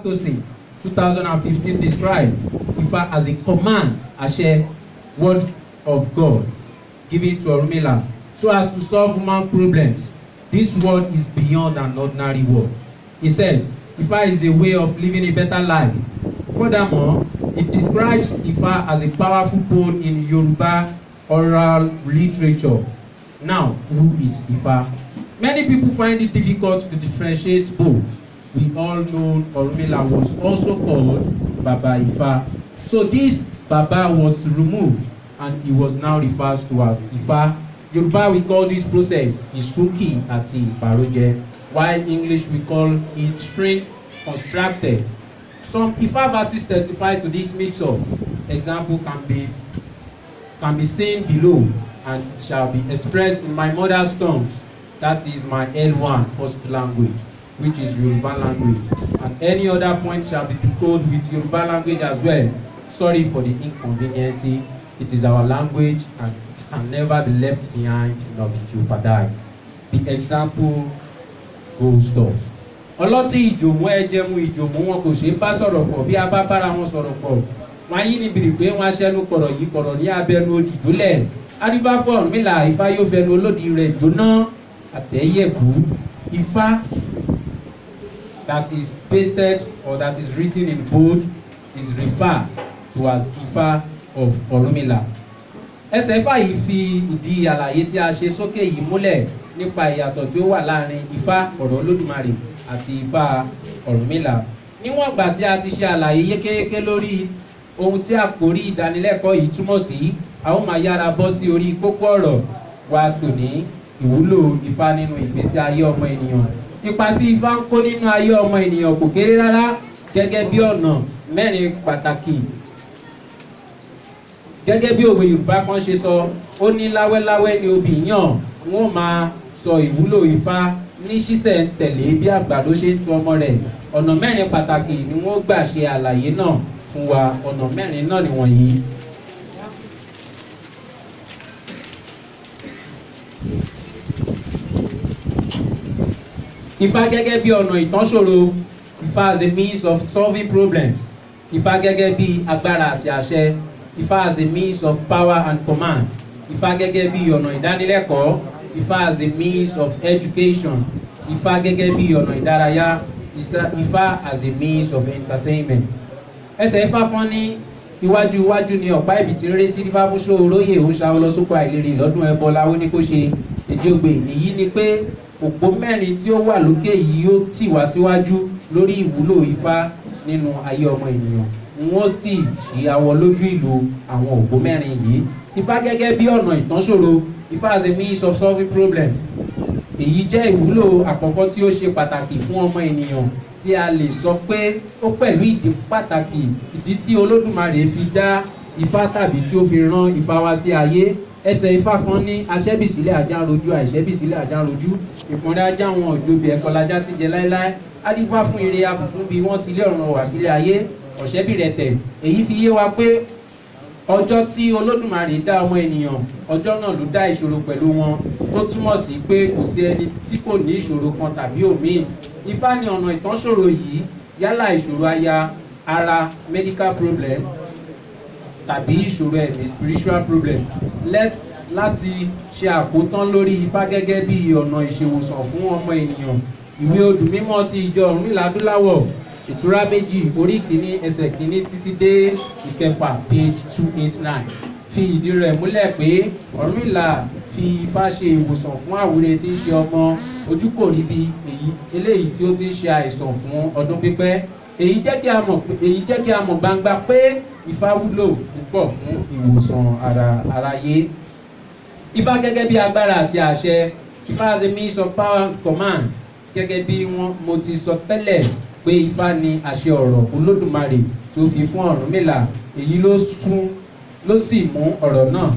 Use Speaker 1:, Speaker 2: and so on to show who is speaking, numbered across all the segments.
Speaker 1: Tosin, 2015, described Ifa as a command, àṣẹ, word of God given to Orunmila so as to solve human problems. This word is beyond an ordinary word. He said, Ifa is a way of living a better life. Furthermore, it describes Ifa as a powerful pole in Yoruba oral literature. Now, who is Ifa? Many people find it difficult to differentiate both. We all know Orunmila was also called Baba Ifa. So this Baba was removed and he was now referred to as Ifa. Yoruba, we call this process Isuki àti Ìpàrọ̀jẹ, while English we call it shrink contracted. Some Ifa verses testify to this mix-up. Example can be seen below and shall be expressed in my mother's tongues. That is my L1 first language, which is Yoruba language. And any other point shall be decoded with Yoruba language as well. Sorry for the inconvenience. It is our language and it can never be left behind nor be jeopardized. The example goes thus. Ọlọ́tí ìjòmú ẹjẹmu ìjòmú wọn kò ṣeé bá sọ̀rọ̀ pọ̀. Bí a bá bára wọn sọ̀rọ̀ pọ̀, wọn ayé ní bìrì pé wọn aṣẹ́nu kọ̀rọ̀ yìí kọ̀rọ̀ ní abẹnú odi jólẹ̀. Adífá fún Ọ̀rúnmìlà, Ifá yóò fẹnu olódì rẹ̀ jóná àtẹ̀yẹ̀kú. Ifá that is pasted or that is written in bold is referred to as Ifá of Ọ̀rúnmìlà. Ẹsẹ̀ Ifá yìí fi ìdí àlàyé tí a ṣe sókè yìí múlẹ̀ nípa ìyàtọ̀ tí ó wà láàrin Ifá ọ̀rọ̀ Olódùmarè àti Ifá Ọ̀rúnmìlà. Níwọ̀n ìgbà tí a ti ṣe àlàyé yékéyéké lórí ohun tí àkórí ìdánilẹ́kọ̀ọ́ yìí túmọ̀ sí, a ó máa yára bọ́ sí orí kókó ọ̀rọ̀ wa tòní: ìwúlò Ifá nínú ìgbésí ayé ọmọ ènìyàn. Ipa tí Ifá ń kó nínú ayé ọmọ ènìyàn kò kéré rárá. Gẹ́gẹ́ bí ọ̀nà mẹ́rin pàtàkì, gẹ́gẹ́ bí òwe Yorùbá kan ṣe sọ, ó ní láwẹ́láwẹ́ ni obì yàn. Wọ́n máa sọ ìwúlò Ifá ní ṣísẹ̀-n-tẹ̀lé bí àgbàdo ṣe ń tu ọmọ rẹ̀. Ọ̀nà mẹ́rin pàtàkì ni wọ́n gbà ṣe àlàyé náà fún wa. Ọ̀nà mẹ́rin náà nìwọ̀nyí. Ifá gẹ́gẹ́ bí ọ̀nà ìtánṣòro, Ifá as a means of solving problems. Ifá gẹ́gẹ́ bí agbára àti àṣẹ, Ifá as a means of power and command. Ifá gẹ́gẹ́ bí ọ̀nà ìdánilẹ́kọ̀ọ́, Ifá as a means of education. Ifá gẹ́gẹ́ bí ọ̀nà ìdárayá, Ifá as a means of entertainment. Ẹsẹ̀ Ifá kan ní iwájú iwájú ni ọ̀pá ẹ̀bìtì rere sí dífá fún ṣòróyè òun ṣàwọn lọ sóko àìlèrè lọ́dún ẹbọ láwo ní kó ṣe èjì ògbè. Èyí ni pé òpó mẹ́rin tí ó wà lókè yìí yóò tì wá síwájú lórí ìwúlò Ifá nínú ayé ọmọ ènìyàn. Wọ́n sì ṣí awọ lójú ìlò àwọn òpó mẹ́rin yìí. Ifá gẹ́gẹ́ bí ọ̀nà ìtánṣòro, Ifá as a means of solving problems. Èyí jẹ́ ìwúlò àkọ́kọ́ tí ó ṣe pàtàkì fún ọmọ ènìyàn tí a lè sọ pé ó pẹ̀lú ìdí pàtàkì, ìdí tí Olódùmarè fi dá Ifá tàbí tí ó fi rán Ifá wá sí ayé. Ẹsẹ̀ Ifá kan ní aṣẹ́bìsílẹ̀ ajá ń rojú, àìṣẹ́bìsílẹ̀ ajá ń rojú, ìpọ́nrẹ́ ajá wọn òjòbí ẹ̀kọ́ lajá ti jẹ láéláé, adífá fún ire abùfún bí wọ́n ti lé ọ̀run wá sílé ayé ọ̀ṣẹ́bìrẹ̀tẹ̀. Èyí fi yé wa pé ọjọ́ tí Olódùmarè dá ọmọ ènìyàn, ọjọ́ náà ló dá ìṣòro pẹ̀lú wọn, tó túmọ̀ sí pé kò sí ẹni tí kò ní ìṣòro kan tàbí òmíì. Ifá ní ọ̀nà ìtánṣòro yìí, yálà ìṣòro aya ara, medical problem, tàbí ìṣòro ẹ̀mí, spiritual problem. Let láti ṣe àkótán lórí Ifá gẹ́gẹ́ bí ọ̀nà ìṣèwòsàn fún ọmọ ènìyàn, ìwé odù mímọ́ ti ìjọ Ọ̀rúnmìlà Adúláwọ̀, ìtura méjì, orí kìíní, ẹsẹ̀ kìíní títí dé ìkẹfà, page 289, fi ìdí rẹ̀ múlẹ̀ pé Ọ̀rúnmìlà fi Ifá ṣe ìwòsàn fún àwúre tí ń ṣe ọmọ ojú kò rí bí èyí eléyìí tí ó ti ń ṣe àìsàn fún ọdún pípẹ́. Èyí jẹ́ kí a mọ̀ gbangba pé Ifá wúlò púpọ̀ fún ìwòsàn ara aráyé. Ifá gẹ́gẹ́ bí agbára àti àṣẹ, Ifá as a means of power and command. Gẹ́gẹ́ bí wọ́n mo ti sọ tẹ́lẹ̀ pé Ifá ni àṣẹ ọ̀rọ̀ Olódùmarè tí ó fi fún Ọ̀rúnmìlà, èyí ló sún ló sì mú ọ̀rọ̀ náà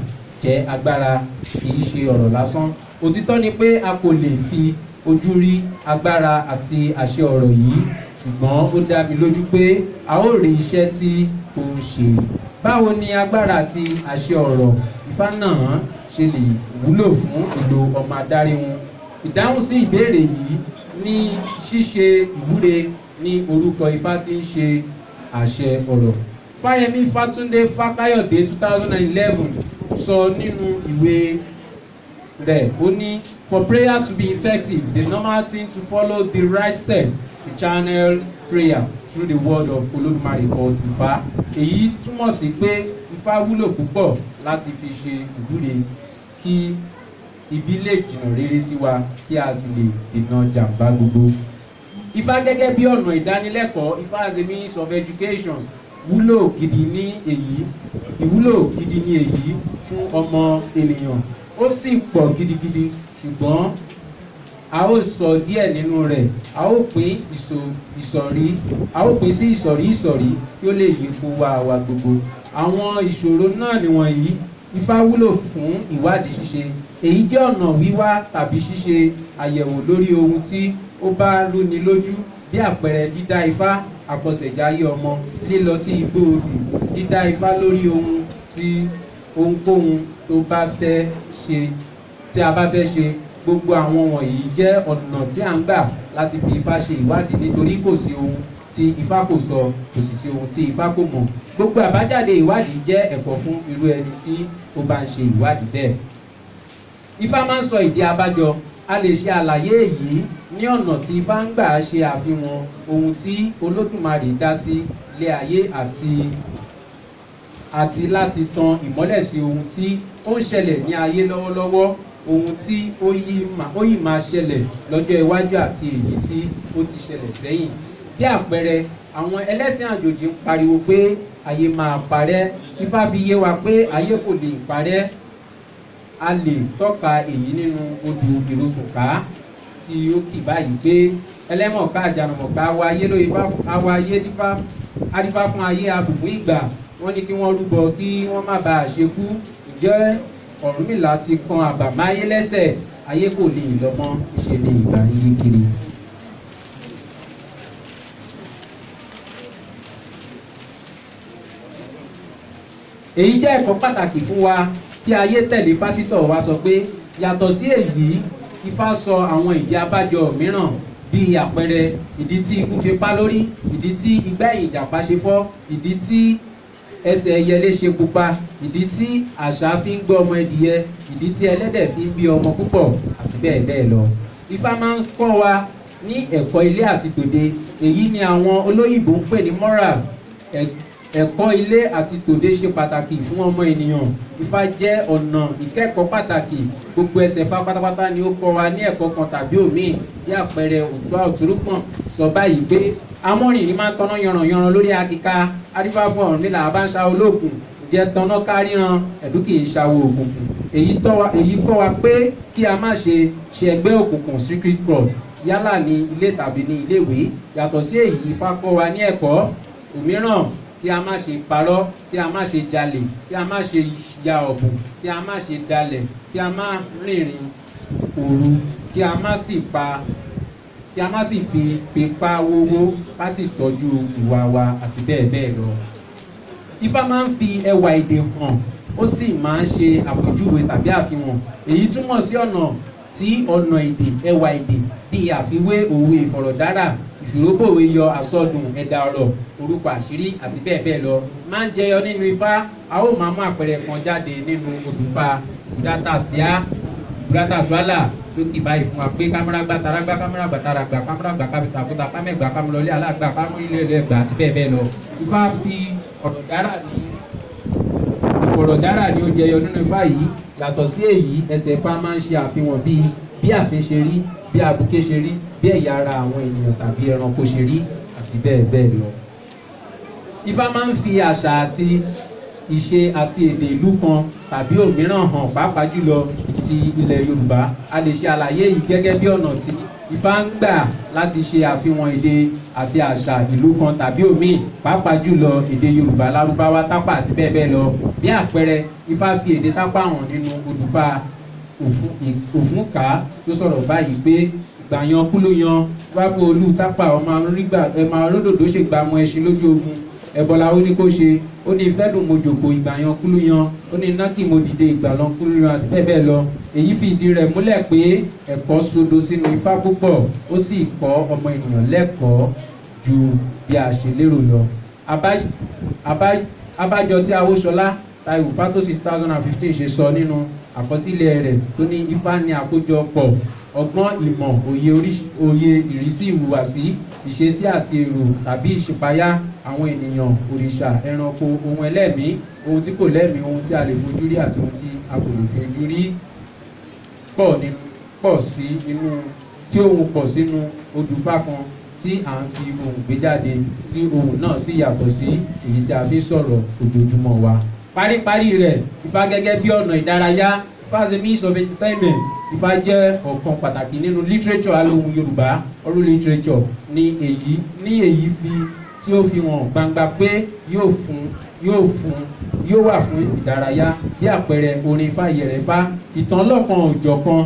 Speaker 1: jẹ́ agbára, kì í ṣe ọ̀rọ̀ lásán. Òtítọ́ ni pé a kò lè fi ojú rí agbára àti àṣẹ ọ̀rọ̀ yìí, ṣùgbọ́n ó dá mi lójú pé a ó rí iṣẹ́ tí ó ń ṣe. Báwo ni agbára àti àṣẹ ọ̀rọ̀ Ifá náà ṣe lè wúlò fún ìlò ọmọ adáríhun? Ìdáhùn sí ìbéèrè yìí ní ṣíṣe ìwúre. ní orúkọ Ifá tí ń ṣe àṣẹ ọ̀rọ̀. Fáyẹmí Fátúndé Fákáyọ̀dé 2011 sọ nínú ìwé rẹ̀, ó ní for prayer to be effective, the normal thing to follow the right step to channel prayer through the word of Olódùmarè called Ifá. Èyí túmọ̀ sí pé Ifá wúlò púpọ̀ láti fi ṣe ìwúre kí ibi lè jìnnà rere sí wa kí a sì lè dènà jàǹbá gbogbo. Ifá gẹ́gẹ́ bí ọ̀nà ìdánilẹ́kọ̀ọ́, Ifá as a means of education, wúlò gidi ní èyí, ìwúlò gidi ní èyí fún ọmọ ènìyàn. Ó sì pọ̀ gidigidi, ṣùgbọ́n a ó sọ díẹ̀ nínú rẹ̀. A ó pín ìsọ̀rí, a ó pín sí ìsọ̀rí ìsọ̀rí kí ó lè yí fún wa gbogbo. Àwọn ìṣòro náà nìwọ̀nyí. Ifá wúlò fún ìwádìí ṣíṣe. Èyí jẹ́ ọ̀nà wíwá tàbí ṣíṣe àyẹ̀wò lórí ohun tí ó bá rúni lójú, bí àpẹẹrẹ dídá Ifá àkọsẹ̀jayé ọmọ, lílọ sí igbó odù, dídá Ifá lórí ohun tí ohunkóhun tó bá fẹ́ ṣe tí a bá fẹ́ ṣe. Gbogbo àwọn wọ̀nyí jẹ́ ọ̀nà tí à ń gbà láti fi Ifá ṣe ìwádìí, nítorí kò sí ohun tí Ifá kò sọ, kò sì sí ohun tí Ifá kò mọ̀. Gbogbo àbájáde ìwádìí jẹ́ ẹ̀kọ́ fún irú ẹni tí ó bá ń ṣe ìwádìí bẹ́ẹ̀. Ifá máa ń sọ ìdí abájọ. A lè ṣe àlàyé èyí ní ọ̀nà tí Ifá ń gbà ṣe àfihàn ohun tí Olódùmarè dá sí ilé ayé àti láti tan ìmọ́lẹ̀ sí ohun tí ó ń ṣẹlẹ̀ ní ayé lọ́wọ́lọ́wọ́, ohun tí ó yìí máa ṣẹlẹ̀ lọ́jọ́ iwájú àti èyí tí ó ti ṣẹlẹ̀ sẹ́yìn. Bí àpẹẹrẹ, àwọn ẹlẹ́sìn àjòjì ń pariwo pé ayé máa parẹ́. Ifá fi yé wa pé ayé kò lè parẹ́. A lè tọ́ka èyí nínú odù Ìrosùnká tí ó kì báyìí pé ẹlẹ́mọ̀ká àjànàmọ̀ká awa ayé ló awa ayé dífá adífá fún ayé abùkún ìgbà. Wọ́n ní kí wọ́n rúbọ kí wọ́n má bàa ṣekú. Ǹjẹ́ Ọ̀rúnmìlà ti kan àbàmáyé lẹ́sẹ̀? Ayé kò lè lọ́mọ, ṣe ni ìgbà ń yí kiri. Èyí jẹ́ ẹ̀kọ́ pàtàkì fún wa kí ayé tẹ̀lé pásítọ̀ wa sọ pé yàtọ̀ sí èyí, Ifá sọ àwọn ìdí abájọ mìíràn bíi àpẹẹrẹ ìdí tí ikú fi pa lórí, ìdí tí igbá ìjàpá ṣe fọ́, ìdí tí ẹsẹ̀ ẹyẹlé ṣe pupa, ìdí tí àṣá fi ń gbọ́ ọmọ ẹdìyẹ, ìdí tí ẹlẹ́dẹ̀ fi ń bí ọmọ púpọ̀ àti bẹ́ẹ̀ bẹ́ẹ̀ lọ. Ifá máa ń kọ́ wa ní ẹ̀kọ́ ilé àti tòde. Èyí ni àwọn olóyìnbó ń pè ní moral. Ẹ̀kọ́ ilé àti tòde ṣe pàtàkì fún ọmọ ènìyàn. Ifá jẹ́ ọ̀nà ìkẹ́kọ̀ọ́ pàtàkì. Gbogbo ẹsẹ̀ Ifá pátápátá ni ó kọ́ wa ní ẹ̀kọ́ kan tàbí òmíì. Bí àpẹẹrẹ Òtúà Òtúrúpọ̀n sọ báyìí pé amọ́rìnrìn máa ń tọ́ná yanranyanran lórí akíka, adífá fún Ọ̀rúnmìlà abáńṣá olóògùn, jẹ́ tọ́ná káríran, ẹ̀dú kì í ṣàwò òkùnkùn. Èyí kọ́ wa pé kí a má ṣe ṣe ẹgbẹ́ òkùnkùn secret plot yálà ní ilé tàbí ní iléèwé. Yàtọ̀ sí èyí, Ifá kọ́ wa ní ẹ̀kọ́ òmíràn kí a má ṣe parọ́, kí a má ṣe jalè, kí a má ṣe ya ọ̀bùn, kí a má ṣe dalẹ̀, kí a má rìnrìn òru, kí a má sì pa, kí a má sì fi pípa wówó, ká sì tọ́jú ìwà wa àti bẹ́ẹ̀ bẹ́ẹ̀ lọ. Ifá máa ń fi ẹwà èdè hàn, ó sì máa ń ṣe àpèjúwe tàbí àfihàn. Èyí túmọ̀ sí ọ̀nà tí ọ̀nà èdè ẹwà èdè bíi àfiwé, òwe, ìfọ̀rọ̀dára, ìfìróbòwe yọ, àsọdùn, ẹ̀dà ọ̀rọ̀, orúkọ àṣírí àti bẹ́ẹ̀ bẹ́ẹ̀ lọ máa ń jẹyọ nínú Ifá. A ó máa mú àpẹẹrẹ kan jáde nínú odùfà Ìbúdátàsíálà tó kì báyìí fún wa pé kámúrágbá tarágbá kámúrágbá tarágbá kámúrágbá kábìtàkúta kámẹ́gbà kámúlọlé alágbà kámúrílẹ̀ ẹlẹ́gbà àti bẹ́ẹ̀ bẹ́ẹ̀ lọ. Ifá fi ìfọ̀rọ̀dára ni ó jẹyọ nínú Ifá yìí. Yàtọ̀ sí èyí, ẹsẹ̀ Ifá máa ń ṣe àfihàn bí ààfin ṣe rí, bí abuké ṣe rí, bí ẹ̀yà ara àwọn ènìyàn tàbí ẹranko ṣe rí àti bẹ́ẹ̀ bẹ́ẹ̀ lọ. Ifá máa ń fi àṣà àti ìṣe àti èdè ìlú kan tàbí òmíràn hàn, pàápàá jùlọ ti ilẹ̀ Yorùbá. A lè ṣe àlàyé yìí gẹ́gẹ́ bí ọ̀nà tí Ifá ń gbà láti ṣe àfihàn èdè àti àṣà ìlú kan tàbí òmíì, pàápàá jùlọ èdè Yorùbá, Lárúbáwá, Tápà àti bẹ́ẹ̀ bẹ́ẹ̀ lọ. Bí àpẹẹrẹ, Ifá fi èdè Tápà hàn nínú odùfà Òfúnká tó sọ̀rọ̀ báyìí pé gbàyàn kú ló yan wáfo olú Tápà ọmọ aródòdó ṣègbàmọ ẹṣin lójú ogun. Ẹ̀bọ̀là ó ní kó ṣe, ó ní ìfẹ́dùn mo jòkó ìgbàyàn kú ló yan, ó ní nákì mo dìde ìgbàlàn kú ló yan àti bẹ́ẹ̀ bẹ́ẹ̀ lọ. Èyí fi ìdí rẹ̀ múlẹ̀ pé ẹ̀kọ́ sodo sínú Ifá púpọ̀, ó sì kọ́ ọmọ ènìyàn lẹ́kọ̀ọ́ ju bí a ṣe lérò lọ. Abájọ tí Awóṣọlá Táíwò Fátósì 2015 ṣe sọ nínú àkọsílẹ̀ rẹ̀ tó ní Ifá ní àkójọpọ̀ ọgbọ́n, ìmọ̀, òye, ìrísí, ìhùwàsí, ìṣesí àti èrò tàbí ìṣípayá àwọn ènìyàn, òrìṣà, ẹranko, ohun ẹlẹ́mìí, ohun tí kò lẹ́mìí, ohun tí a lè fojú rí àti ohun tí a kò lè fojú rí pọ̀ sí inú tí ohun pọ̀ sínú odùfá kan tí à ń fi ohùn gbé jáde, tí ohùn náà sì yàtọ̀ sí èyí tí a fi sọ̀rọ̀ ojoojúmọ́ wa. Paríparí rẹ̀, Ifá gẹ́gẹ́ bí ọ̀nà ìdárayá. Ifá as a means of entertainment. Ifá jẹ́ ọ̀kan pàtàkì nínú literature alóhùn Yorùbá, oral literature ní èyí fi tí ó fi hàn gbangba pé yóò wà fún ìdárayá, bí àpẹẹrẹ orin Ifá, Ìyẹ̀rẹ̀fá, ìtàn lọ́kan òjọ̀kan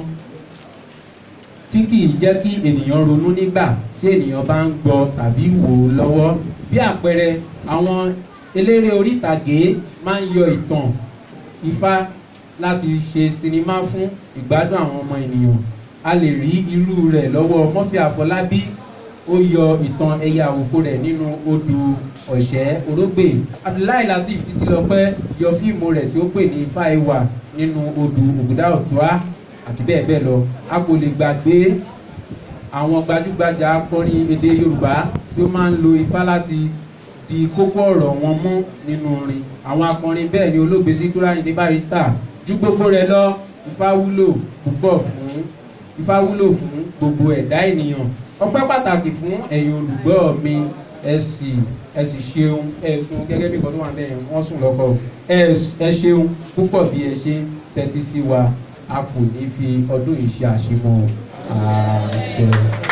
Speaker 1: tí kì í jẹ́ kí ènìyàn ronú nígbà tí ènìyàn bá ń gbọ́ tàbí wò ó lọ́wọ́. Bí àpẹẹrẹ, àwọn eléré orí ìtàgé máa ń yọ ìtàn Ifá láti ṣe sinimá fún ìgbádùn àwọn ọmọ ènìyàn. A lè rí irú rẹ̀ lọ́wọ́ Murphy Àfọlábí, ó yọ ìtàn ẹyẹ àwòkọ rẹ̀ nínú odù ọ̀ṣẹ́ orógbè. Abdullahi Lateef Títílọpẹ́ yọ fíìmù rẹ̀ tí ó pè ní Ifá Ìwà nínú odù Ògùdá Ọ̀túá àti bẹ́ẹ̀ bẹ́ẹ̀ lọ. A kò lè gbàgbé àwọn gbajúgbajà akọrin èdè Yorùbá tí ó máa ń lo Ifá láti di kókó ọ̀rọ̀ wọn mú nínú orin. Àwọn akọrin bẹ́ẹ̀ ni olóògbé Síkírù Àyìndé Barrister. Ju gbogbo rẹ̀ lọ, Ifá wúlò púpọ̀ fún Ifá wúlò fún gbogbo ẹ̀dá ènìyàn. Ọpẹ́ pàtàkì fún ẹ̀yin olùgbọ́ mi, ẹ sì ṣeun, ẹ sùn gẹ́gẹ́ bí nǹkan tó wà bẹ́ẹ̀ wọ́n sùn lọ́kọ̀. Ẹ ṣeun púpọ̀ bí ẹ ṣe tẹ́tí sí wa. A kò ní fi ọdún yìí ṣe àṣemọ́. Àṣẹ.